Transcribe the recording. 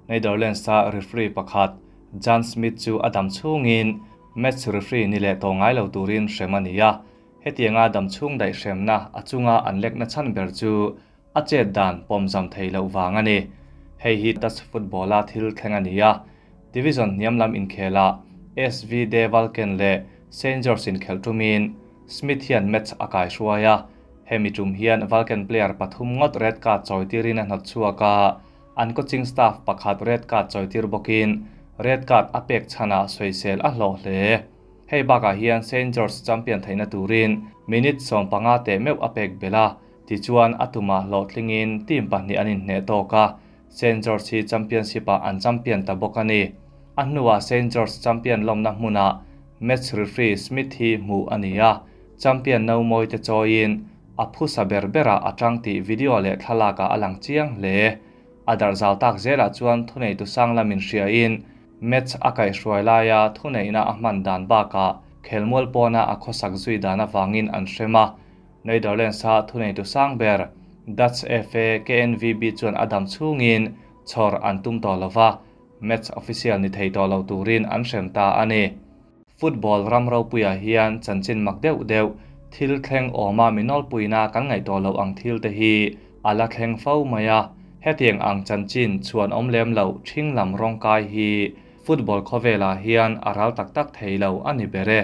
Netherlands-a referee pakhat Jan Smit chu a dam chhungin match referee ni leh tawh ngai lo turin hrem a ni a. Hetianga dam chhung daih hremna a chunga an lekna chhan ber chu a chet dan pawmzam thei loh vang a ni. Hei hi Dutch football-a thil thleng a ni a, division hniam lam inkhelah SV De Valken leh Saint George inkhelh tumin Smit hian match a kaihruai a. Hemi tum hian Valken player pathum ngawt red card chawi tirin a hnawt chhuak a, an coaching staff pakhat red card chawi tir bawkin red card a pek chhanah sawisel a hlawh hle. Hei bakah hian Saint George champion theihna turin minute 15 teh meuh a pek belh a, tichuan a tumah hlawhtlingin team pahnih an inhneh tawk a, Saint George hi championship-ah an champion ta bawk a ni. A hnuah Saint George champion lawmna hmunah match referee Smith hi hmuh a ni a, champion no mawi te chawiin a phusa ber berah a tang tih video leh thlalakah a lang chiang hle. A darh zau tak zelah chuan thuneitu sang lamin hriain match a kaihhruai laia thuneihna a hman dan bakah khelmual pawna a khawsak zui dan avangin an hrem a. Netherlands-a thuneitu sang ber Dutch FA KNVB chuan a dam chhungin chhawr an tum tawh lo va, match official ni thei tawh lo turin an hrem ta a ni. Football ram ropuiah hian chanchin mak deuh deuh thil thleng awma mi nawlpuina kan ngaihtuah loh ang thil te hi a la thleng fo mai a. Hetiang ang chanchin chhuan awm lem loh ṭhing lam rawngkai hi football khawvelah hian a ral tak tak thei lo a ni ber e.